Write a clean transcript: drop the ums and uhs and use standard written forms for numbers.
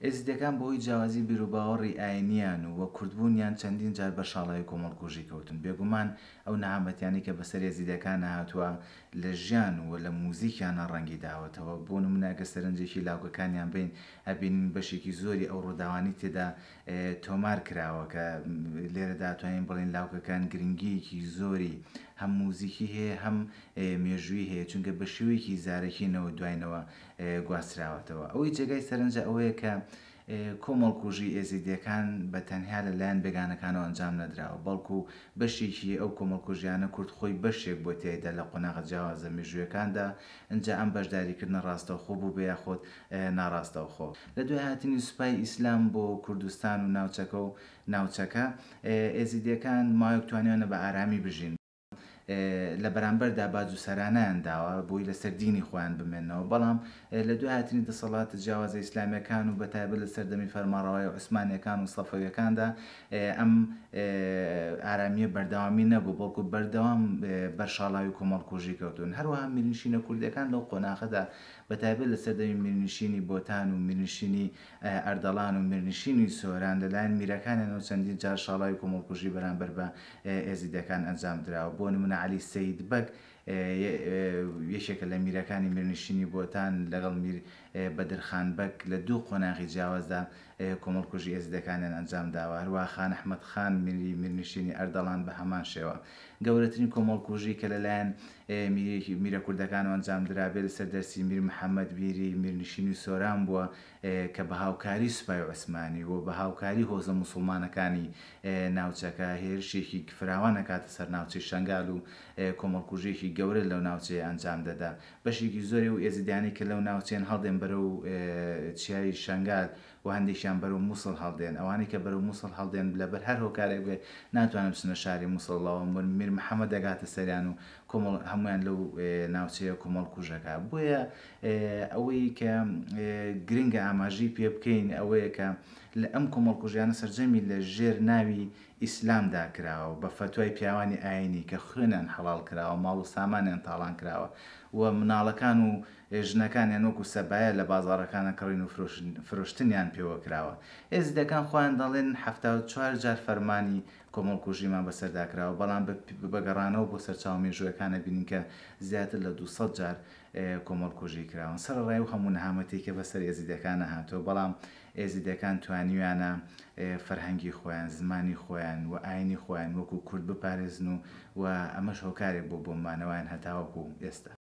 ئێزیدیەکان بەهۆی جیاوازی بیروباوەڕی ئاینییان و کوردبوونیان چەندین جار بەر شاڵاوی کۆمەڵکوژی کەوتن. بێگومان ئەو نەهامەتیانەی کە بەسەر ئێزیدیەکانا هاتووە لە ژیان و لە موزیکیانا ڕەنگی داوەتەوە. بۆ نموونە ئەگەر سەرنجێکی لاوکەکانیان بەین ئەبینین بەشێکی زۆری ئەو ڕووداوانەی تێدا تۆمار کراوە کە لێرەدا ئەتوانین بڵێین لاوکەکان گرنگییەکی زۆری هەم موزیکی هەیە هەم مێژوویی هەیە چونکە بە شێوەیەکی زارەکی نەوە دوای نەوە گواستراوەتەوە. ئەوەی جێگای سەرنجە ئەوەیە کە کۆمەڵکوژی ئێزیدیەکان بە تەنها لە لایەن بێگانەکانەوە ئەنجام نەدراوە، بەڵکو بەشێکی ئەو کۆمەڵکوژیانە کورد خۆی بەشێک بووە تیایدا لە قۆناغە جیاوازە مێژوویەکاندا، ئنجا ئەم بەشداریکردنە ڕاستەوخۆ بووبێ یاخود ناڕاستەوخۆ. لە دوای هاتنی سوپای ئیسلام بۆ کوردستان و ناوچەکە و ناوچەکە، ئێزیدیەکان ماوەیەک توانیویانە بە ئارامی بژین. لە بەرامبەردا باج و سەرانەیان داوە بۆی لەسەر دینی خۆیان بمێننەوە، بەڵام لە دوای هاتنی دەسەڵاتە جیاوازە ئیسلامیەکان و بەتایبەت لە سەردەمی فەرمانڕەوایی عوسمانیەکان و سەفەویەکاندا ئەم ئارامیە بەردەوامی نەبوو، بەڵکو بەردەوام بەر شاڵاوی کۆمەڵکوژی کەوتوون. هەروەها میرنشینە کوردیەکان لەو قۆناغەدا بەتایبەت لە سەردەمی میرنشینی بۆتان و میرنشینی ئەردەڵان و میرنشینی سۆران لەلایەن میرەکانیانەوە چەندین جار شاڵاوی کۆمەڵکوژی بەرامبەر بە ئێزیدەکان ئەنجام دراوە. بۆ نموونە عەلی سەید بەگ یەکێکە لە میرەکانی میرنشینی بۆتان لەگەڵ میر بەدرخان بەگ لە دوو قۆناغی جیاوازدا کۆمەڵکوژی ئێزیدەکانیان ئەنجام داوە. هەروەها خان ئەحمەد خان میری میرنشینی ئەردەڵان بە هەمان شێوە. گەورەترین کۆمەڵکوژی کە لەلایەن میرێکی میرە کوردەکانەوە ئەنجام درابێت لەسەر دەستی میر محەمەد میری میرنشینی سۆران بووە کە بە هاوکاری سوپای عوسمانی و بە هاوکاری هۆزە موسوڵمانەکانی ناوچەکە هێرشێکی فراوان ئەکاتە سەر ناوچەی شەنگال و کۆمەڵکوژیەکی گەورە لەو ناوچەیە ئەنجام دەدا. بەشێکی زۆری ئەو ئێزیدیانەی کە لەو ناوچەیەن هەڵدێن بەرەو چیای شەنگال و هەندێکیان بەرەو موسڵ هەڵدێن. ئەوانەی کە بەرەو موسڵ هەڵدێن لەبەر هەر هۆکارێک بێ ناتوانن بچنە شاری موسڵەوە، میر محەمەد دەگاتە سەریان و کۆمەڵ هەموویان لەو ناوچەیە کۆمەڵکوژ ئەکا. بۆیە ئەوەی کە گرنگە ئاماژەی پێ بکەین ئەوەیە کە لە ئەم کۆمەڵکوژیانە سەرجەمی لە ژێر ناوی ئیسلامدا کراوە و بە فەتوای پیاوانی ئایینی کە خوێنیان حەڵاڵ کراوە، ماڵ و سامانیان تاڵان کراوە و مناڵەکان و ژنەکانیان وەکو سەبایە لە بازاڕەکانا کڕین و فرۆشتنیان پێوە کراوە. ئێزیدەکان خۆیان دەڵێن 74 جار فەرمانی کۆمەڵکوژیمان بەسەردا کراوە، بەڵام بە گەڕانەوە بۆ سەرچاوە مێژوویەکان ئەبینین کە زیاتر لە 200 جار کۆمەڵکوژی کراون. سەرەڕای ئەو هەموو نەهامەتیەی کە بەسەر ئێزیدەکانا هاتووە، بەڵام ئێزیدەکان توانیویانە فەرهەنگی خۆیان، زمانی خۆیان و ئاینی خۆیان وەکو کورد بپارێزن و و ئەمەش هۆکارێک بووە بۆ مانەوەیان هەتاوەکو ئێستا.